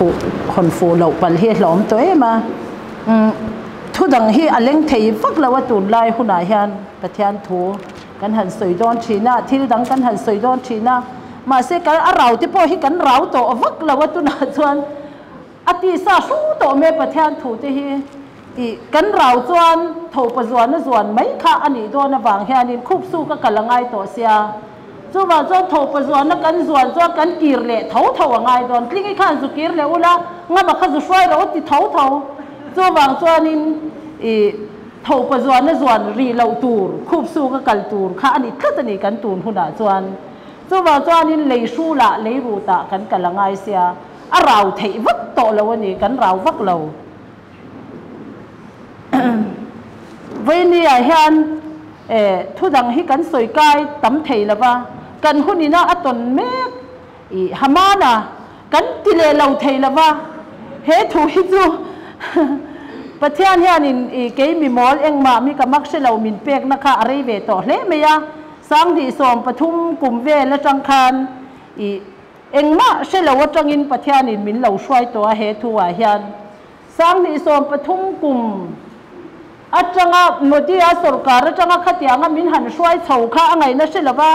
fuh hawn fuh loh palh hi a hlawm tawh em a. Thu dang hi a leng thei vak lo a tunlai hunah hian Pathian thu kan han sawi dawn thin a, thil dang kan han sawi dawn thin a, mahse kan a rau te pawh hi kan rau tawh vak lo a tunah chuan a tisa hru tawh mai Pathian thu te hi ih kan rau chuan thopa zuan a zuan mai kha a nih dawn avang hianin khup suk a kal a ngai tawh sia. Chuvang chuan thopa zuanna kan zuan chuan kan kir leh tho tho a ngai dawn. Tlingi khan zu kir leh ula, ngama kha zu hruai rawh u ti tho tho. Chuvang chuanin ih thopa zuanna zuan rih loh tur, khup suk a kal tur kha a ni tlat a ni kan tun hunah chuan. Chuvang chuanin lei hrulah, lei rutah kan kal a ngai sia, a rau theih vak tawh lo a ni, kan rau vak lo. Vawinia hian thu dang hi kan sawi kai tam thei lo va, kan hunina a tawn mek i Hamana kan ti leh lo thei lo va, he thu hi chu Pathian hianin i kei mi mawl engmah mi ka mak hre lo min pekna kha a rei ve tawh hle mai a, 2013 kum vel atang khan i Engmah hre lo atangin Pathianin min lo hruai tawh a he thu ah hian 2013 kum atanga Modi-a sorkar atanga khatianga min han hruai chho kha a ngaihna hre lova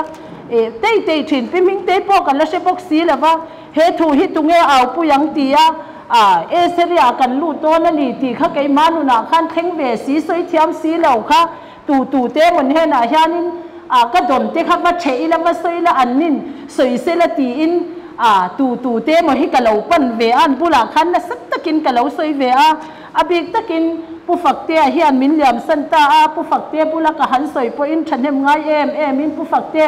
eh tei tei thin pi hming tei pawh kan la hre bawk si lova he thu hi tunge aupui ang ti a ah Aseria kan lut dawn a ni tih kha keimah nunah khan thleng ve si sawi thiam si lo kha Tu tu te mawn henah hianin ah ka dawn te kha va chhe ila va sawi ila an nin sawi sela tiin ah tu tu te maw hi ka lo pan ve a an bulah khan nasa takin ka lo sawi ve a, a bik takin Pu Faktea hian min liam san ta a, Pu Faktea bula ka han sawi pawhin thahnem ngai em em in Pu Fakte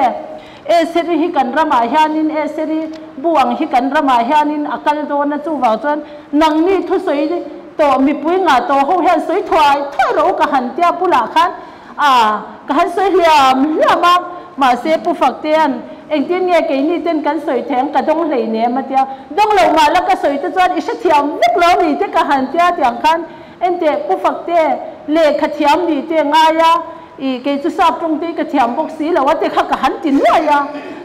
Eseri hi kan ramah hianin Eseri bu ang hi kan ramah hianin a kal dawn a chuvang chuan nangni thusawi tawh mipui ngah tawh ho hian sawi thuai thuai rawh u ka han tia bulah khan a ka han sawi hliam hliam a mahse Pu Faktea'n engtin nge keini ten kan sawi thei ang ka dawng hlei nem a tia dawng lo mah la ka sawi te chuan i hrethiam vek lo ni te ka han tia tiang khan enteh Pu Fakte lehkha thiam ni te ngai a i kei chu sap tawng te hi ka thiam bawk si lo a te kha ka han ti nuai a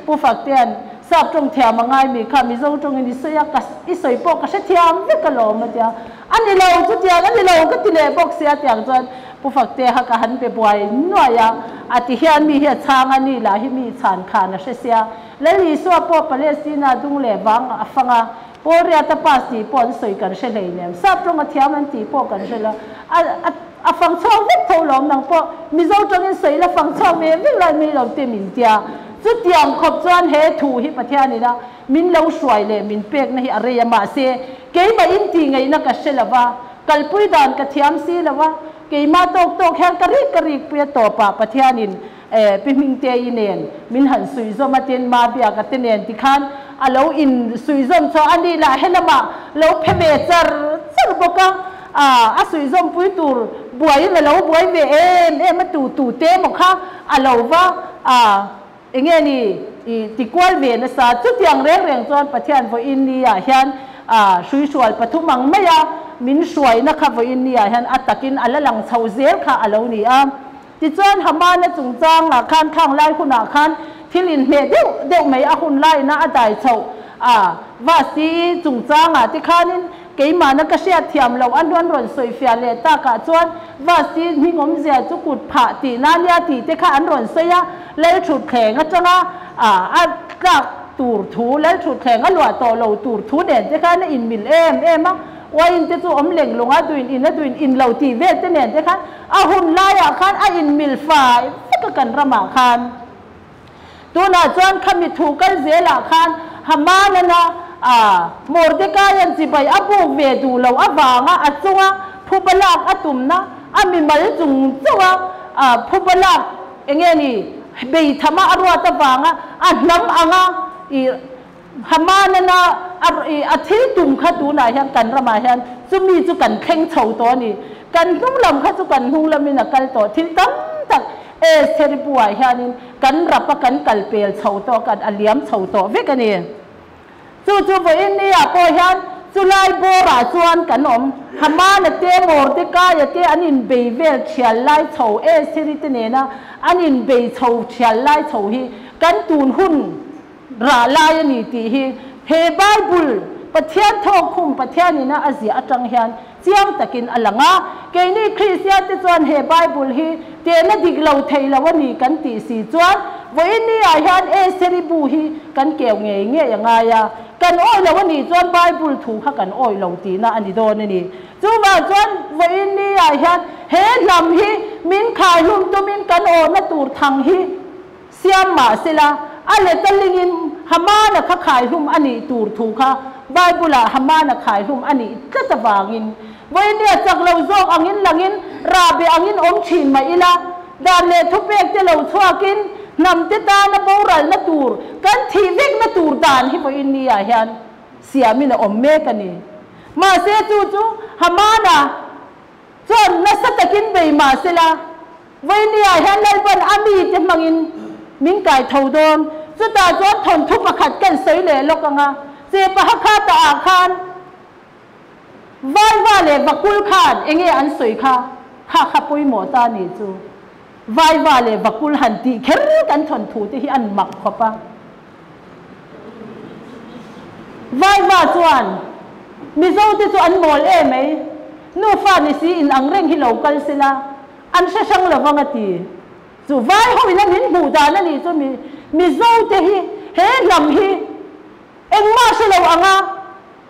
Pu Faktea'n Sap tawng thiam a ngai mi kha Mizo tawngin i sawi a, ka i sawi pawh ka hrethiam vek alawm a tia. A ni lo chutiang a ni lo ka ti leh bawk sia tiang chuan Pu Fakte kha ka han be buai nuai a, a ti hian mi hi a chhang a ni lah hi mi chhan khan a hre sia. Lal Isua pawh Palestina dung leh vang a fang a, Paul Riata pass tih pawh an sawi kan hre hleinem. Sap tawng a thiam an tih pawh kan hre lo. A a a fang chhuak vek tho lawm nang pawh Mizo tawngin sawi la fang chhuak ve vek lai mai lo te min tia. Chutiang khawp chuan he thu hi Pathianin a min lo hruai leh min pekna hi a rei a, mahse keimah in tih ngaihna ka hre lo va, kalpui dan ka thiam si lo va, keimah tawk tawk hian ka rik ka rik pui a tawpah Pathianin eh Pi Hmingtei nen min han suihzawm a tin Mabiaka te nen tikhan a lo in suihzawm chhuah a nih lah helamah lo phe ve char char bawk a, a suihzawm pui tur buaiin a lo buai ve em em a tu tu te maw kha a lo va a enge ni i ti kual ve nasa chutiang reng reng chuan Pathian vawiin ni ah hian a hruihrual pathum ang mai a min hruaina kha vawiin ni ah hian a takin a la lang chho zel kha a lo ni a. Tichuan Hamana chungchangah khan khang lai hunah khan thil inhmeh deuh deuh mai a hun laina a dai chhoh a, Vasti chungchangah te khanin keimahna ka hriat thiam loh a hnuan rawn sawi fiah leh takah chuan Vasti hming awmzia chu kut phah tih na nia tih te kha an rawn sawi a, Lalthutthleng atanga a tlak tur thu, Lalthutthleng a luah tawh lo tur thu nen te khan a inmil em em a. Uain te chu awm leng lung a, duin in a duin in lo tih vel te nen te khan a hun laiah khan a in mil fai vek a kan ramah khan. Tunah chuan khami thu kal zelah khan Hamanana a Mordecaian chibai a buk ve duh lo avanga a chunga phuba lak a tumna a mimal chung chauha a phuba lak enge ni beithama a ruat avanga a hnam anga i Hamanana a thil tum kha tunah hian kan ramah hian chumi chu kan thleng chho tawh a ni. Kan hnung lam kha chu kan hnung lamin a kal tawh. Thil tam tak Estheripu-ah hianin kan rap a kan kal pel chho tawh a, kan a liam chho tawh vek a ni. Chu chu vawiin ni-ah pawh hian chulai bawrah chuan kan awm. Hamana te, Mordekaia te an inbei vel thial lai chho Estheri te nena an inbei chho thial lai chho hi kan tun hun Rah lai a ni tih hi he Bible Pathian thawkkhum Pathian ina a ziah atang hian chiang takin a lang a. Keini Kristian te chuan he Bible hi tehna dik lo thei lo a ni kan tih si chuan vawiin ni ah hian Estheri bu hi kan keu ngei ngei a ngai a. Kan awih lo a nih chuan Bible thu kha kan awih lo tihna a ni dawn a ni. Chuvang chuan vawiin ni ah hian he hnam hi min khaihlum tumin kan awhna tur thang hi Siam mah sela, a let a lingin Hamana kha khaihlum a nih tur thu kha Bible-ah Hamana khaihlum a nih tlat avangin vawinia chak lo zawk angin langin rahbeh angin awm thin mah ila, dan leh thupek te lo chhuakin hnam te tana boralna tur kan thih vekna tur dan hi vawiin ni-ah hian siamin a awm mek a ni. Mahse chu chu Hamana chuan nasa takin bei mah sela, Vawinia hian Lalpan a mite hmangin min kai tho dawn. Chutah chuan thawnthu pakhat kan sawi leh lawk ang a, Chepaha kha tah ah khan Vaiva leh Vakul khan enge an sawi kha, kha kha pawimawh ta nih chu. Vaiva leh Vakul han tih kher kan thawnthu te hi an mak khawp a. Vaiva chuan, Mizo te chu an mawl em mai, nufa ni si in ang reng hi lo kal sela, An hre hrang lo vang a ti. Chu vai ho in a min hmuh dan a nih chu mi Mizo te hi he hnam hi engmah hre lo anga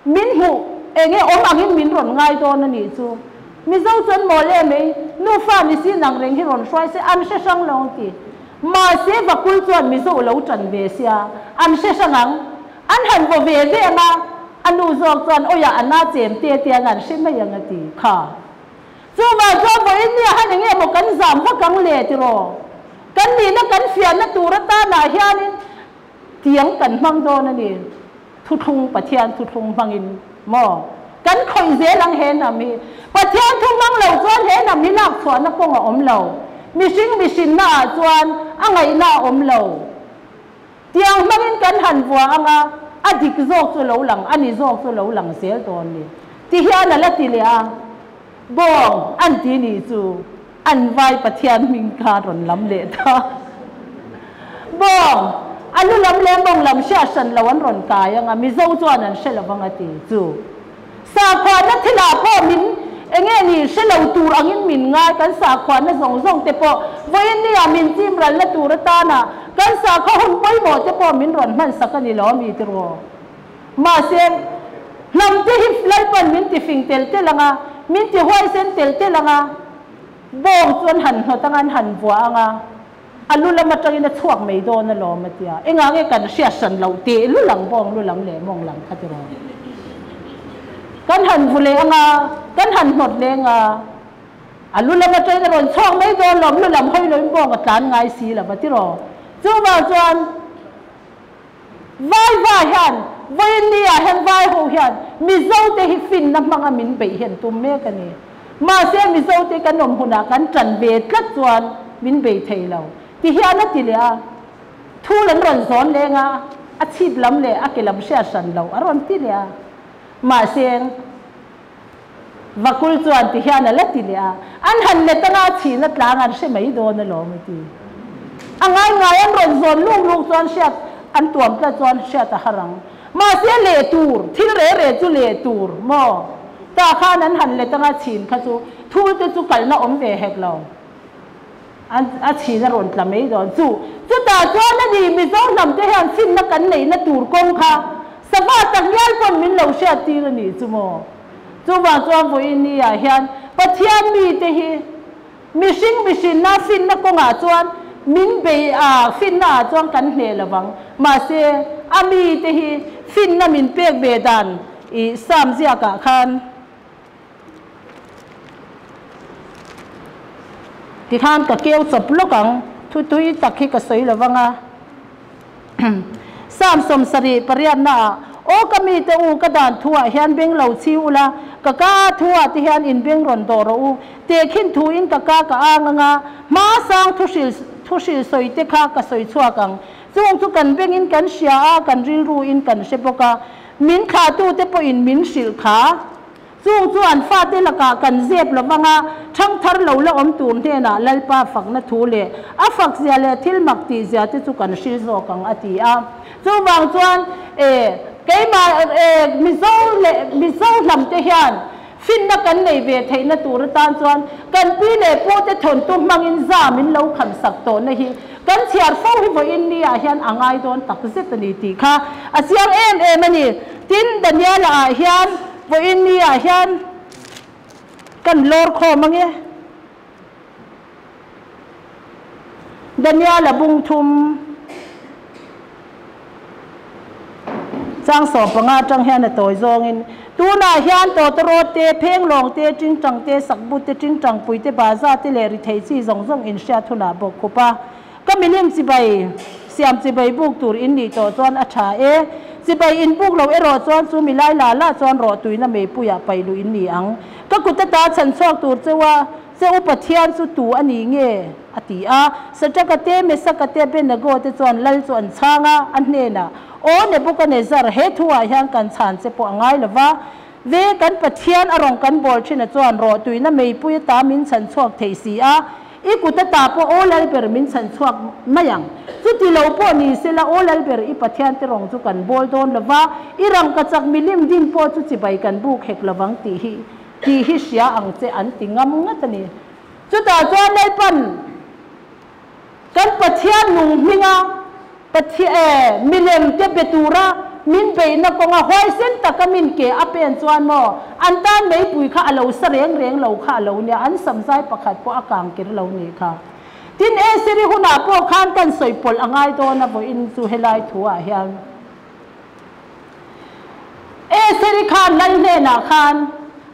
min hmuh enge awm angin min rawn ngai dawn a nih chu. Mizo chu an mawl em ei, nufa ni si nang reng hi rawn hruai se an hre hrang lo ang ti. Mahse Vakul chuan Mizo lo tan ve sia an hre hrang ang. An han vaw ve ve anga a nu zawk chuan awiah a na chem te te ang an hre mai ang a ti kha. Chuvang chuan vawiin nia han enge maw kan zam vak ang le tiraw? Kan nihna kan fiahna tur atanah hianin tiang kan hmang dawn a ni. Thuthlung Pathian thuthlung hmangin maw kan khawih zel ang he hnam hi. Pathian thu hmang lo chuan he hnam hi lak chhuahna kawng a awm lo. Mihring mihrinna ah chuan a ngaihna a awm lo. Tiang hmangin kan han vua ang a, a dik zawk chu lo lang, a ni zawk chu lo lang zel dawn ni. Ti hian a la ti leh a, Bawng an ti nih chu an vai Pathian hming kha rawn lam leh ta. Bawng, a lu lam leh mawng lam hriat hran lo an rawn kai ang a, Mizo chuan an hre lo vang a ti chu. Sakhuana thilah pawh min enge ni hre lo tur angin min ngai, kan sakhuana zawng zawng te pawh vawiin nia min chim ralna tur atana kan sakhaw hun pawimawh te pawh min rawn hman sak a ni lo ami tiraw? Mahse, hnam te hi Lalpan min ti fing tel tel anga, min ti huaisen tel tel anga, bawng chu an han hnawt anga an han vuah anga, A lu lam atangin a chhuak mai dawn alawm a ti a, engah nge kan hriat hran loh teh lu lang bawng lu lam leh mawng lam kha tiraw. Kan han vu leh anga, kan han hnawt leh anga, a lu lam atangin a rawn chhuak mai dawn lawm, lu lam hawi loin bawng a tlan ngai si lo va tiraw. Chuvang chuan vai va hian vawiin ni ah hian vai ho hian Mizo te hi finna hmanga min beih hian tum mek a ni. Mahse Mizo te kan awm hunah kan tan ve tlat chuan min bei thei lo. Ti hian a ti leh a, thul an rawn zawn leng a, a chhip lam leh a ke lam hriat hran lo a rawn ti leh a. Mahse Vakul chuan ti hian a la ti leh a, an han let anga a chhihna tlang an hre mai dawn alawm a ti. A ngai ngai an rawn zawn luk luk chuan hriat an tuam tlat chuan hriat a har ang. Mahse leh tur, thil re re chu leh tur maw? Tah khan an han let anga chhin kha chu thul te chu kalna awm ve hek lo. An a chhin a rawn tla mai dawn chu. Chutah chuan a ni Mizo hnam te hian chhinna kan neihna tur kawng kha sava tak ngial pawn min lo hriat tir a nih chu maw? Chuvang chuan vawiin ni ah hian Pathian mite hi mihring mihrinna finna kawngah chuan min bei a, finna ah chuan kan hneh lo vang. Mahse a mite hi finna min pek ve dan i Psalm ziakah khan Tikhan ka keu chawp lawk ang, thu tui tak hi ka sawi lo vang a. Psalm 78 ah, Aw ka mite u, ka dan thu ah hian beng lo chhi ula, ka ka a thu ah te hian in beng rawn dawh rawh u. Tehkhin thu in ka ka ka ang anga, hma sang thu hril thu hril sawi te kha ka sawi chhuak ang. Chung chu kan beng in kan hria a, kan rilru in kan hre bawk a. Min thlah tu te pawh in min hrilh kha. Chung chu an fate lakah kan zep lo vang a, thangthar lo la awm tur hnenah Lalpa fakna thu leh a fak zia leh thil mak tih zia te chu kan hril zawk ang a ti a. Chuvang chuan e Keimah Mizo leh Mizo hnam te hian finna kan nei ve theihna tur atan chuan kan pi leh pu te thawnthu hmangin za min lo kham sak tawhna hi kan chhiar fo hi vawiin ni ah hian a ngai dawn tak zet a ni tih kha a chiang em em a ni. Tin, Daniela ah hian vawiin ni ah hian kan lawr khawm ange. Daniela bung thum chang 15 atang hian a tawi zawngin, Tunah hian tawtawrawt te, phenglawng te, tingtang te, sakbu te, tingtang pui te, baza te leh rithei chi zawng zawng inhriat hunah bawk khup a. Ka milim chibai siam chibai buk tur in nih tawh chuan a tha e. Chibai in buk lo erawh chuan chu milai la la chuan rawhtuina meipuiah paih luh in ni ang. Ka kut ata chhan chhuak tur cheu a, che u Pathian chu tu a ni nge? a ti a. Sadraka te, Mesaka te, Abednego te chuan lal chu an chhang a, a hnenah, Aw Nebukanezzar, he thuah hian kan chhan che pawh a ngai lo va. Ve, kan Pathian a rawn kan bawl thin a chuan rawhtuina meipui ata min chhan chhuak thei si a, i kut ata pawh aw Lalber min chhan chhuak mai ang. Chuti lo pawh ni sela aw Lalber i Pathian te rawng chu kan bawl dawn lo va, i rangkachak milim din pawh chu chibai kan buk hek lovang tih hi tih hi hria ang che an ti ngam ngat a ni. Chutah chuan Lalpan kan Pathian nung hminga Pathian milem te be tura min beihna kawnga huaisen taka min ke a pen chuan maw an tan meipui kha a lo sa reng reng lo kha a lo nia, an samzai pakhat pawh a kang kir lo nih kha. Tin, Eseri hunah pawh khan kan sawi pawlh a ngai dawn a vawiin chu helai thuah hian. Eseri khan lal hnenah khan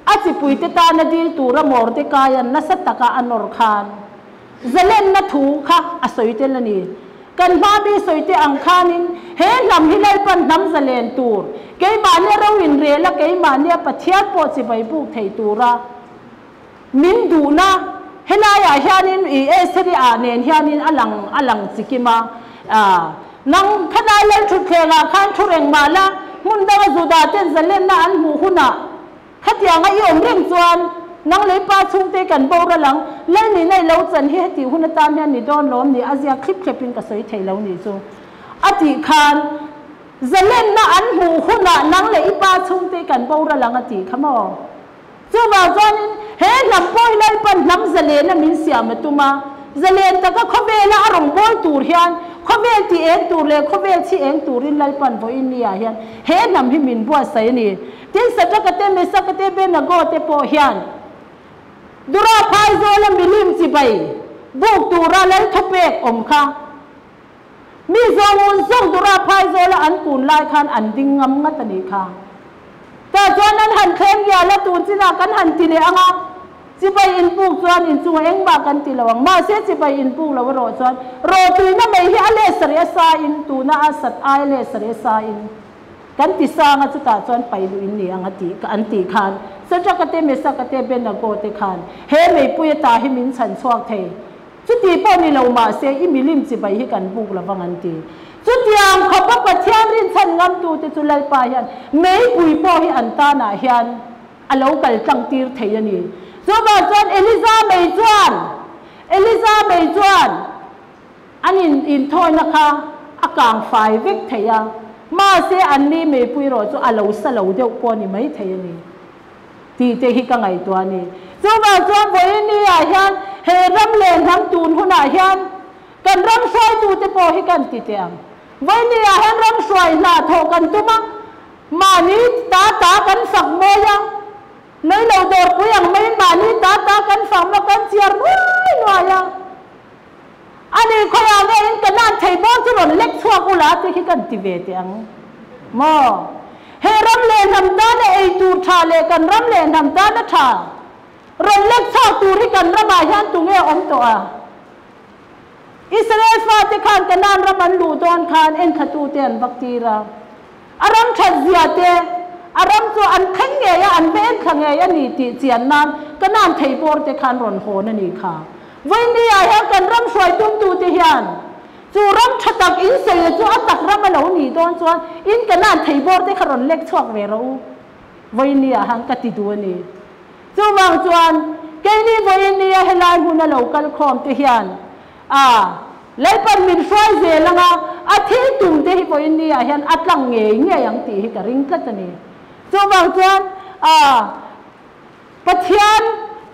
a chipuite tana dil tura Mordecai-a'n nasa taka a nawr khan Zalenna thu kha a sawi tel a ni. Kan hma mi sawi te ang khanin he hnam hi Lalpan hnam zalen tur, keimahnia ro inrel a, keimahnia Pathian pawh chibai buk thei tura min duhna helaiah hianin i Eseri ah nen hianin a lang a lang chikim a. Nang khanai Lalthutthlengah khan thu reng mah la, hmun danga Juda ten zalenna an hmuh hunah Khatianga i awm reng chuan nang lei pa chhungte kan boral ang, Lalnina i lo chan hi hetih hun atan hian ni dawn lawm ni a ziak thlip thlep in ka sawi thei lo nih chu a tih khan zalenna an hmuh hunah nang leh i pa chhungte kan boral ang a tih kha maw? Chuvang chuanin he hnam pawh hi Lalpan hnam zalena min siam a tum a, zalen taka khawvela a rawn bawl tur hian khawvel ti eng tur leh khawvel chhi eng turin Lalpan vawiin ni ah hian he hnam hi min buatsaih a ni. Tin, Sadraka te, Mesaka te, Abednego te pawh hian Dura phaizawla milim chibai buk tura lal thawpek awm kha mi zawng zawng Dura phaizawla an kun lai khan an ding ngam ngat a nih kha. Tah chuan an han thleng ngial a, tun chinah kan han ti leh ang a, chibai inbuk chuan inchungah engmah kan ti lo ang. Mahse, chibai inbuk lo erawh chuan rawhtuina mai hi a leh sarih a sa in, tuna a sat ai a leh sarih a sa in. Kan ti sang a, chutah chuan paih luh in ni ang a tih an tih khan Sadraka te, Mesaka te, Abednego te khan he meipui ata hi min chhan chhuak thei. Chuti pawh ni lo mahse i milim chibai hi kan buk lo vang an ti. Chutiang khawpa Pathian rinchhan ngamtute chu Lalpa hian meipui pawh hi an tanah hian a lo kal tlang tir thei a ni. Chuvang chuan Eliza mei chuan Eliza mei chuan An in inthawina kha a kang fai vek thei a, mahse an ni meipui erawh chu a lo sa lo deuh pawh a ni mai thei a ni tih te hi ka ngaihtuah a ni. Chuvang chuan vawiin ni ah hian he ram leh hnam tun hunah hian kan ram hruaitute pawh hi kan ti teh ang. Vawiin ni ah hian ram hruai hna thawh kan tum a, mahni ta ta kan fak mawi a, Lei lo dawrpui ang maiin mahni ta ta kan fak maw kan chiar nuai nuai a. A ni khawiah nge in ka nan thei bawr chu rawn lek chhuak ula te khi kan ti ve teh ang maw? He ram leh hnam tana ei tur tha leh kan ram leh hnam tana tha rawn lek chhuak tur hi kan ramah hian tunge awm tawh a? Israel fate khan Kanaan ram an luh dawn khan enthlatute an vak tir a. A ram that zia te, a ram chu an thleng ngei a, an va enthla ngei a ni tih chian nan Kanaan thei bawr te khan rawn hawn a nih kha. Vawiin ah hian kan ram hruai tumtute hian chu ram tha tak in sawi chu a tak ram a lo nih dawn chuan in Kanaan thei bawr te kha rawn lek chhuak ve rawh u. Vawiin ah hian ka ti duh a ni. Chuvang chuan keini vawiin nia helai hmun a lo kal khawm te hian a. Lalpan min hruai zel anga a thil tum te hi vawiin ni ah hian a tlang ngei ngei ang tih hi ka ring tlat a ni. Chuvang chuan ah Pathian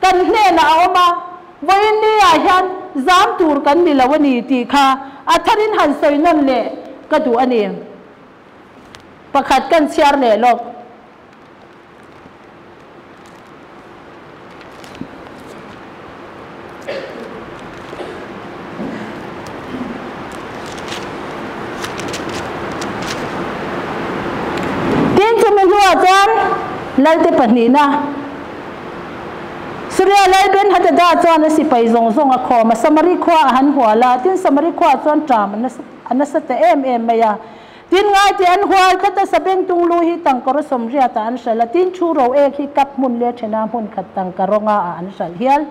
kan hnenah a awm a, vawiin ni ah hian zam tur kan ni lo a ni tih kha a tharin han sawi nawn leh ka duh a ni. Pakhat kan chhiar leh lawk. Tin, chumi hnuah chuan Lalte pahnihna Suria Lal Ben-Hadada chuan a sipai zawng zawng a khawm a, Samari khua a han hual a. Tin, Samari khuaah chuan ṭam a nasa ta em em mai a. Tin ngai tih an hual tlat a, Sabeng tung lu hi tangkawr a sawmriat ah an hralh a, tin thu ro ek hi kap hmun leh thena hmun khat tangka rawnga ah an hralh hial.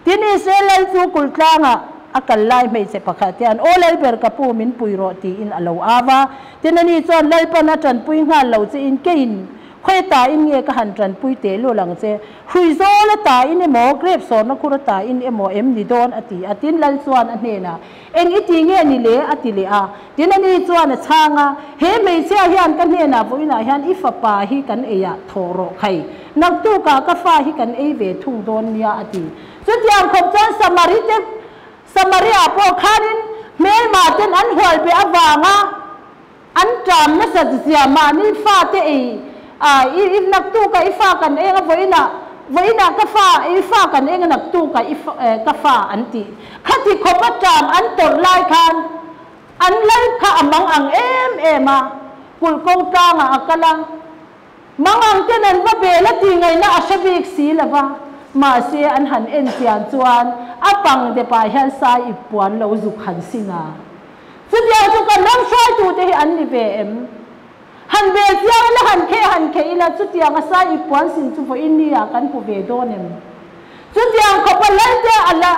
Tin Israel lal chu kulh tlangah a kal lai hmeichhe pakhat hian, Aw Lalber ka pu min pui rawh tiin a lo au a. Tin ani chuan Lalpan a tanpui nghal lo che in keiin khawi ta in nge ka han tanpui teh lul ang che? Hrui zawl a ta in emaw, grep sawrna khur a ta in emaw em ni dawn a ti a. Tin Lal chuan a hnenah, Eng i ti nge ni le? a ti leh a. Tin ani chuan a chhang a, He hmeichhia hian ka hnenah vawiinah hian i fapa hi kan ei ah thawh rawh khai. Naktukah ka fa hi kan ei ve thung dawn nia a ti. Chutiang khawp chuan Samari te Samaria pawh khanin hmelma ten an hual be avanga an ṭam nasat zia mahni fate ei a i i naktukah i fa kan eng a vawiinah vawiinah ka fa i fa kan eng a naktukah i ka fa an tih khati khawp a ṭam an tawrh lai khan an lal kha a mang ang em em a kulh kawng tlangah a kal a mang ang ten an va bel a tih ngaihna a hre bik si lo va mahse an han en chian chuan a pang depah hian sai ip puan lo zuk han sin a. Chutiang chu kan ram hruaitute hi an ni ve em? Han bel chiang ila, han kheh han kheh ila, chutiang a sai ip puan sin chu vawiin ni ah kan hmu ve dawn em? Chutiang khawpa Lalte a la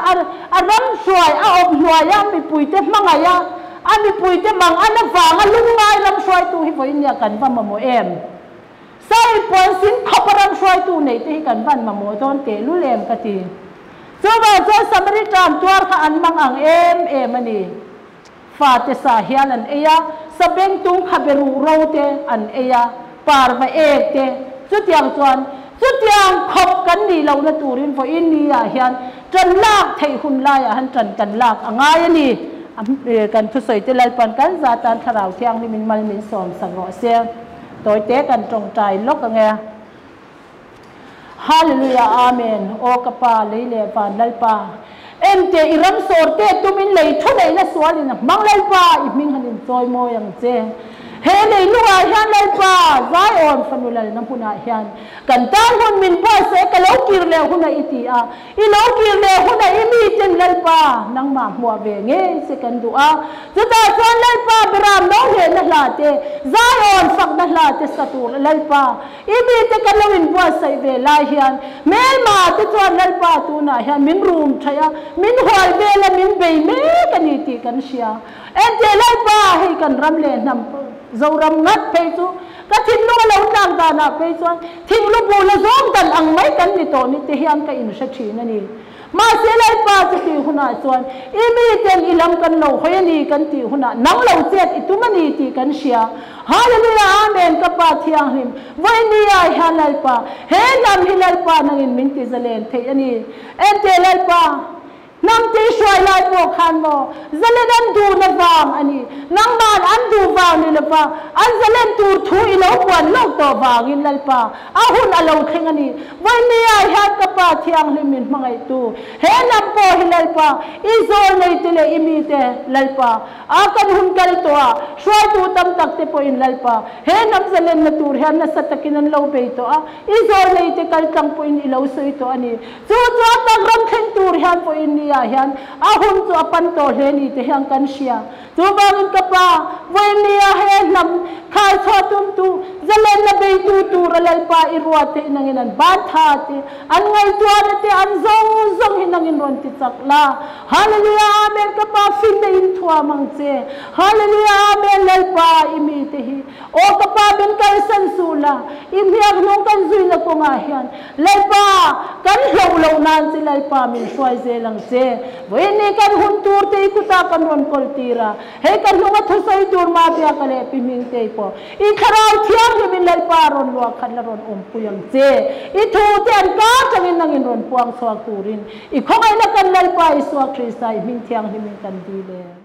a ram hruai a awp hnuai a, mipuite hmangaih a, a mipuite mang an avanga lungngai ram hruaitu hi vawiin ni ah kan va mamawh em? Sai ip puan sin khawpa ram hruaitu neih te hi kan van mamawh dawn tehlul em ka ti. Chuvang chuan Samaritan tuar kha an mang ang em em a ni. Fate sa hian an ei a, sabengtung khabe ruh ro te an ei a, parva ek te. Chutiang chuan chutiang khawp kan nih lohna turin vawiin ni ah hian ṭan lak theih hun laiah han ṭan kan lak a ngai a ni. Kan thusawi te Lalpan kan za tan Thlarau Thianghlimin mal min sawm sak rawh se. Tawite kan tawngtai lawk ang e. Hallelujah Amen Aw ka Pa lei leh van Lalpa Ente i ram sawr te tum in lei thu neihna sual in a hmang Lalpa i hming han in chawi mawi ang che He lei lungah hian Lalpa Zion fanu lalna hmunah hian kan tan hun min buatsaih ka lo kir leh hunah i ti a I lo kir leh hunah i miten Lalpa nangmah hmuah ve ngei che kan duh a, chutah chuan Lalpa Beram no hlehna hla te, Zion fakna hla te sa tur Lalpa i mite kan lo inbuatsaih ve lai hian hmelma te chuan Lalpa tunah hian min rum thaih a, min hual vel a, min bei mek a ni tih kan hria. Enteh Lalpa hei kan ram leh hnam Zoram ngat phei chu Ka thinlung a lo tlak danah phei chuan thinglu bu la zawng dan ang mai kan ni tawh ni te hian ka inhre thin a ni. Mahse Lalpa chu tih hunah chuan i miten i lam kan lo hawi a ni kan tih hunah nang lo chet i tum a ni tih kan hria. Hallelujah Amen ka Pa Thianghlim vawi ni ah hian Lalpa he hnam hi Lalpa nangin min ti zalen thei a ni. Enteh Lalpa Hnam tih hruai lai pawh khan maw zalen an duhna vang a ni. Nangman an duh vang ni lova an zalen tur thu i lo puan lawk tawh vangin Lalpa a hun a lo thleng a ni. Vawinia hian ka Pa Thianghlim min hmangaihtu he hnam pawh hi Lalpa i zawl nei te leh i mite Lalpa a kan hun kal tawh a hruaitu tam tak te pawhin Lalpa he hnam zalenna tur hian nasa takin an lo bei tawh a i zawl nei te kal tlang pawhin i lo sawi tawh a ni. Chu chuan tak ram thleng tur hian pawhin ni ah hian a hun chu a pan tawh hle ni te hian kan hria. Chuvangin ka pa, vawiin ni ah he hnam khai chhuah tumtu, zalenna beitu tura Lalpa i ruat te inangin an ban tha te, an ngaihtuahna te, an zawng zawng hi nangin rawn ti chak la. Hallelujah Amen ka pa finna in thuam ang che. Hallelujah Amen Lalpa i mi te hi aw ka pa min kalsan suh la, i hmiak hnung kan zuina kawngah hian Lalpa, kan hlauh loh nan che Lalpa min hruai zel ang che. Vawiin ni kan hun tur te i kutah kan rawn kawl tir a, hei ka hnunga thusawi tur Mabiaka leh Pi Hmingtei pawh i Thlarau Thianghlimin Lalpa rawn luah khat la rawn awmpui ang che. I thu te an kar tangin nangin rawn puang chhuak turin i khawngaihna kan Lalpa Isua Krista i hming thianghlimin kan dil e.